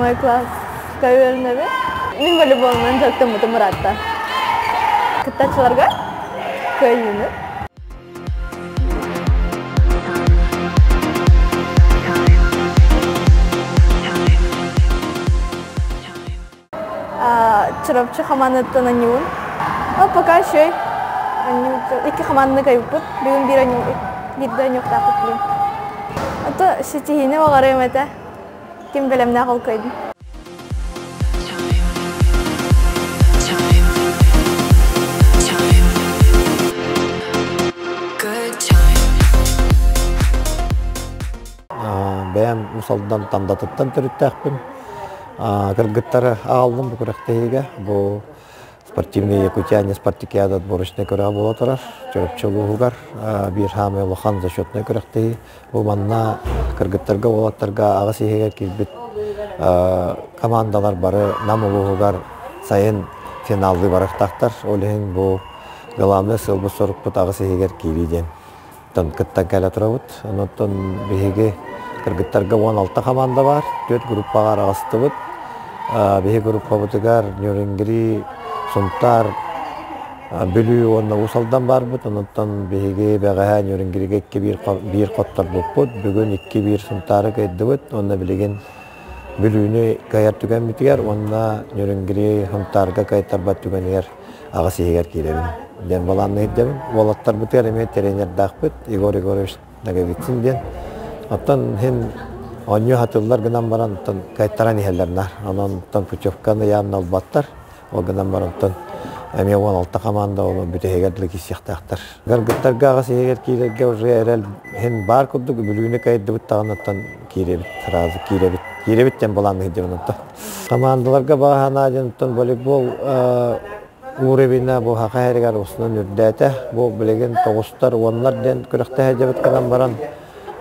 Седьмой класска үөрэнэбин. Мин волейболунан дьарыктаммытым ыраатта. Кыттааччыларга кыайыыны. Чурапчы хамаанаттан анньыбын. Пока үчүгэй. Икки хамаанданы кыайбыппыт. Бүгүн биир биирдэ анньыахтаахпыт билим. Ото ситиһиини баҕарыам этэ. Ким бэлэмнээх ол кыайдын. Бэйэм Уус Алдан Тандатыттан төрүттээхпин. Кыргыттары аҕаллым бу күрэхтэһиигэ. Бу спортивный Якутяне спартакиада отборочнай күрэҕэ буола турар. Чурапчы улууһугар биир саамай улахан зачетнай күрэхтэһии. Бу манна кыргыттарга, уолаттарга аҕыс иһигэр киирбит командалар бары Нам улууһугар сайын финаллыы барыахтаахтар. Ол иһин бу главный сыалбыт-сорукпут аҕыс иһигэр киирии диэн кыттан кэлэ турабыт. Онтон биһиги кыргыттарга 16 хамаанда баар, түөрт группаҕа араҕыстыбыт. Биһи группабытыгар Нюрингри, Сунтаар, Бүлүү уонна Уус Алдан баарбыт. Онтон биһиги бэҕэһээ Нюрингригэ 2-1 хотторбуппут. Бүгүн 2-1 Сунтаары кыайдыбыт. Уонна билигин Бүлүүнү кыайар түгэммитигэр уонна Нюрингри Сунтаарга кыайтарбат түгэнигэр аҕыс иһигэр киирэбин диэн балаанна иһирдэбин. Уолаттарбытыгар эмиэ тренердаахпыт Егор Егорович Ноговицын диэн. Оттон иһин оонньуу хатыллар гынан баран оттон кыайтаран иһэллэр наар. Онон оттон путевканы явно ылбаттар. Ол гынан баран оттон эмиэ 16 команда ол бүтэһигэр дылы киирсиэхтээхтэр. Кыргыттарга аҕыс иһигэр киирэргэ уже эрэл иһин баар курдук Бүлүүнү кыайдыбыт даҕаны оттон киирэбит сразу киирэбит. Киирэбит диэн былаанныыр диэн оттон. Командаларга баҕа санаа диэн оттон волейбол уровена бу Саха сиригэр устунан үрдээтэ. Бу билигин тоҕустар, уоннар диэн күрэхтэһэ дьэбит гынан баран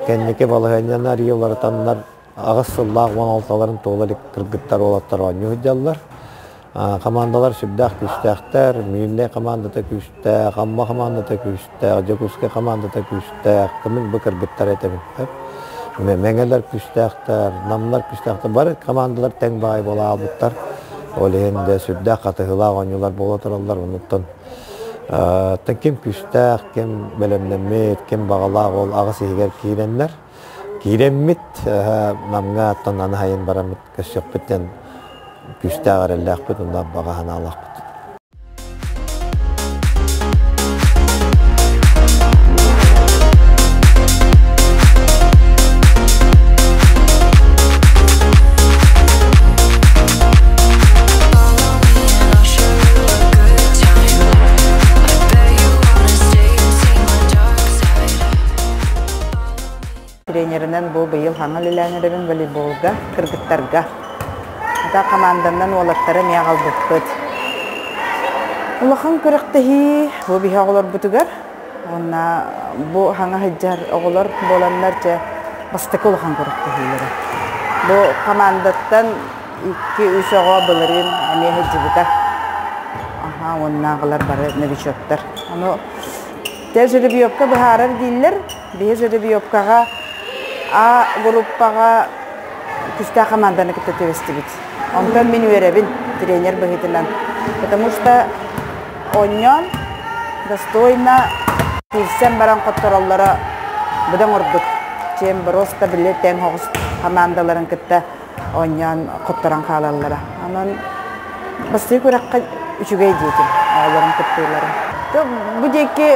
кэнники балаһыанньаны арыйа уларытаннар аҕыс сыллаах 16-ларын туола илик кыргыттар уолаттар оонньуу сылдьаллар. Командалар сүрдээх күүстээхтэр. Миирнэй командата күүстээх, Амма командата күүстээх, Дьокуускай командата күүстээх. Мин бу кыргыттар этэбин. Мэҥэлэр күүстээхтэр, Намнар күүстээхтэр. Бары командалар тэҥ баай буола аалбыттар. Ол иһин де сүрдээх хатыһыылаах оонньуулар буола тураллар. Онуттан ким күүстээх, ким бэлэмнэммит, ким баҕалаах ол аҕыс иһигэр киирэннэр. Киирэммит Намҥа оттон аны сайын бараммыт көрсүөхпүт диэн күүстээх эрэллээхпит уонна баҕа санаалаахпыт. Тренеринэн бу быйыл хаҥа үлэлээн эрэбин волейболга, кыргыттарга. Ата команданан уолаттары эмиэ аҕалбыппыт. Улахан күрэхтэһии бу биһи оҕолорбутугар уонна бу хаҥа сылдьар оҕолор буоланнар дьэ бастакы улахан күрэхтэһиилэрэ. Бу командаттан икки-үс оҕо былырыын эмиэ сылдьыбыта. Аха уоннааҕылар бары новичоктар. Ону Те жеребьевка быһаарар дииллэр. Биһи жеребьевкаҕа А группаҕа күүстээх команданы кытта түбэстибит. Онтон мин үөрэбин тренер быһыытынан. Потому что оонньоон достойно киирсэн баран хоттороллоро быдан ордук. Чем просто били тэҥ оҕус командаларын кытта оонньоон хотторон хаалаллара. Онон бастакы күрэххэ үчүгэй диэтим оҕолорум кыттыылара. Бу диэки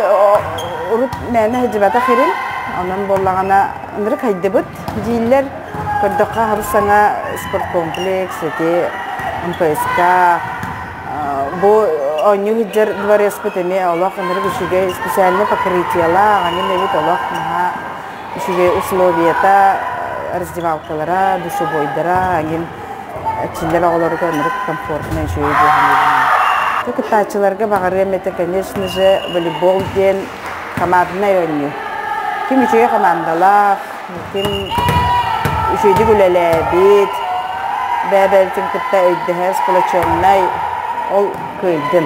урут мээнэ сылдьыбатах ирин, онон буоллаҕына ынырык хайдыбыт дииллэр. Көрдөххө хабыс саҥа спорткомплекс, ити МПСК, бу оонньуу сылдьар дворецпыт эмиэ олох ынырык үчүгэй специальный покрытиелаах, анин эбит олох наһаа үчүгэй условията, раздевалкалара, душевойдара, ангин эрчиллэр оҕолорго ынырык комфортно үчүгэй буолан Кыттааччыларга баҕарыам этэ, конечно же, волейбол диэн команднай оонньуу. Ким үчүгэй командалаах, ким үчүгэйдик үлэлээбит, бэйэ-бэйэбитин кытта өйдөһөр, сплоченнай, ол кыайдын.